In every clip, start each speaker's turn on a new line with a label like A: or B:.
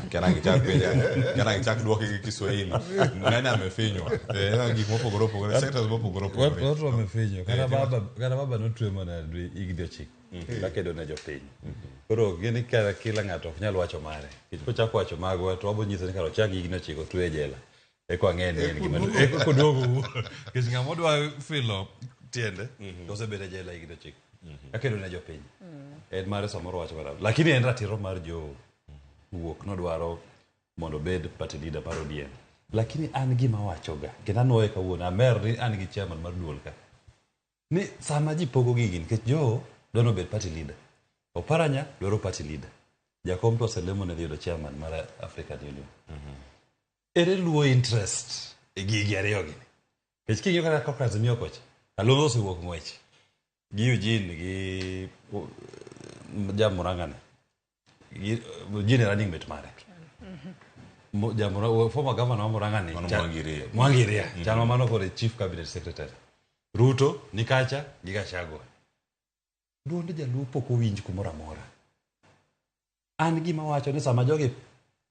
A: Kena gichak penja, kena gichak duoke gi Kiswahili. Nani amefinywa? Eh, gik mopogore opogore, sectors mopogore opogore.
B: Watu wamefinywa. Kata baba notwe mana higni 9 kakedo ne jopiny. Koro gini kara kila ng'ato ok nyal wacho mare. Nikech kochako wacho magwa to wabo nyise ni kara ochak higni 9 otwe e jela. Eko ang'e ni en gima eko koduogo nikech ng'ama odwa filo tiende to osebedo e jela higni 9 kakedo ne jopiny. En mare samoro wacho mana. Lakini en ratiro mar jo wuok nodwaro mondo obed party leader mar ODM. Lakini an gima wachoga kendo anuoye kawuono amer ni an gi chairman mar duol ka. Ni sama ji pogo gigi nikech Joho dwaro ni obed party leader. Oparanya dwaro party leader. Jakom to oselemo ne dhi yudo chairman mar African Union. Ere luo interest e gigi ariyo gi? Nikech king'iyo kata kaka Azimio kocha, Kalonzo osewuok ng'wech gi Eugene gi Jamurang'ane. Gi Eugene e running mate mare. Former governor wa Murang'a ni.
A: Mano Mwangi Ria.
B: Mwangi Ria. Chal ma mano koro e chief cabinet secretary. Ruto ni kacha gi Gachagua. Duond jaluo pok owinj kumoro amora. An gima wacho ni sama jogi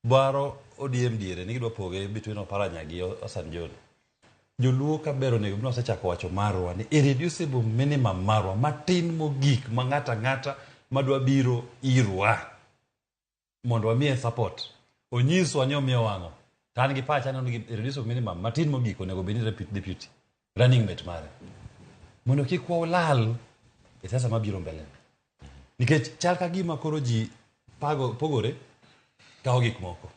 B: dwaro ODM diere ni gidwa poge between Oparanya gi Hassan Joho. Joluo ka ber onego bed ni wasechako wacho marwa ni irreducible minimum marwa matin mogik ma ng'ato ang'ata madwa biro irwa mondo wamiye support onyiswa ni omiyo wang'o to an gi pacha aneno ni irreducible minimum matin mogik onego bed ni deputy running mate mare mondo kik walal e siasa mabiro mbele nikech chal ka gima koro ji pogore kawo gik moko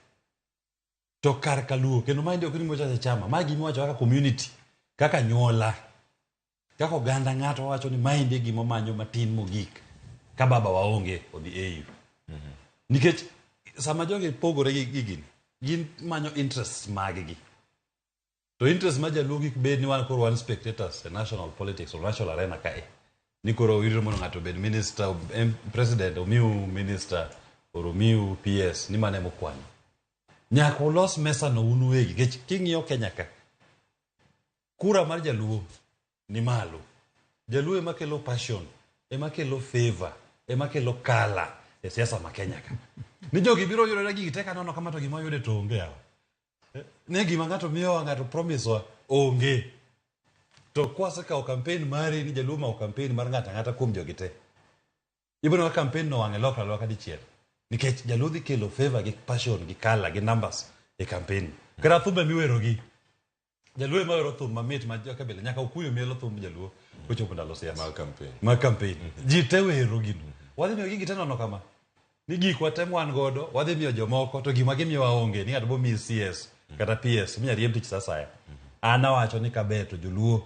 B: to kar kaluo kendo maendi ok ni mochache chama mae gima iwacho kaka community, kaka nyuola, kaka oganda. Ng'ato wacho ni maendi e gima omanyo matin mogik ka baba waonge odhi AU nikech sama jogi pogore gi gini gin manyo interests mag-gi to interest ma jaluo kik bed ni wan koro wan spectators e national politics or national arena kae ni koro irito mondo ng'ato obed minister, president omiu minister or omiu PS ni mano emokwanyo. Nyaka ulos mesa no un uwegi nikech king'iyo Kenya ka kura mar jaluo ni malo. Jaluo ema kelo passion, ema kelo favor, ema kelo kala e siasa ma Kenya ka. Ni jogi biro yudore gigi te kanono kama to gima oyude to onge yawa. Ne gima ng'ato miyowa ng'ato promise wa onge. To kwasekawo campaign mari ni jaluo omako campaign mar ng'ato ang'ata kuom jogi te. Ibiro neno ka campaign no wang'e lokre aloka dichiel. Nikech jaluo dhi kelo favor gi passion gi kala gi numbers e campaign. Kata thumbe miwerogi. Jaluo ema wero thum mamit ma joka Kabila nyaka Okuyu mielo thumb jaluo kochopo ndalo siasa.
A: Mag campaign.
B: Mag campaign. Ji te wero gino. Wadhi miyo gigi te nono kama. Ni gikwa te mwan godo, wadhi miyo jomoko to gima gimiyowa onge ni ng'ato bo miyi CS kata PS minya riemb tich sa asaya. An awacho ni kaber to joluo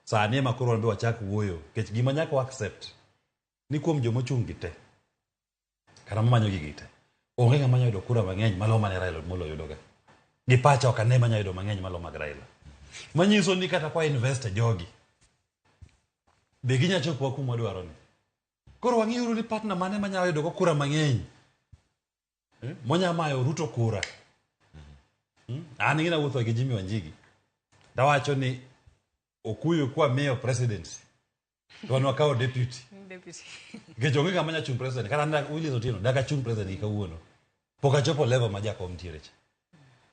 B: sani ema koro wan be wachak wuoyo nikech gima nyaka wa accept ni kuom jomochung' gi te kata mamanyo gigi te onge ng'ama nyalo yudo kura mang'eny malo mane Raila Amolo yudoga. Gi pacha ok ane manya yudo mang'eny malo mag Raila. Manyiso ni kata kwa invest e jogi be ginya chopowa kuma wadwaro ni. Koro wang'iuru ni partner mane manyalo yudo go kura mang'eny monya mayo Ruto kura. An ing'e nawuotho gi Jimmy Wanjigi tawacho ni Okuyu kwa miyo presidency to wan wakawo deputy.
C: Deputy.
B: Nikech onge ng'ama nya chung' president kata an Willis Otieno dak achung' president gi kawuono pok achopo level ma jakom ntiere cha.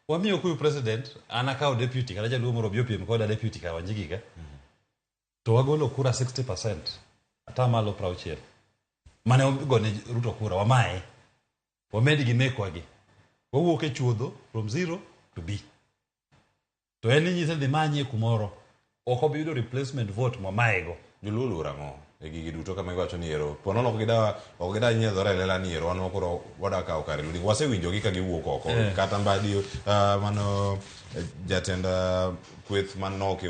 B: Wamiyo Okuyu president an akawo deputy kata jaluo moro obi opiem koda deputy ka Wanjigi ka to wagolo kura 60% atamalo 60 mane ogone Ruto kura wamaye wamed gi mekwa gi wawuok e chuodho from zero to B to en inyise ni dhi manye kumoro ok obi yudo replacement vote mwamaye go.
A: Joluo oluoro ang'o e gigi duto kama iwacho ni ero po nono ok gida nyiedhore e lela ni ero wan koro wada kawo kare Luo. Wasewinjogi ka giwuok oko kata Mbadi mano jatend kweth man nok e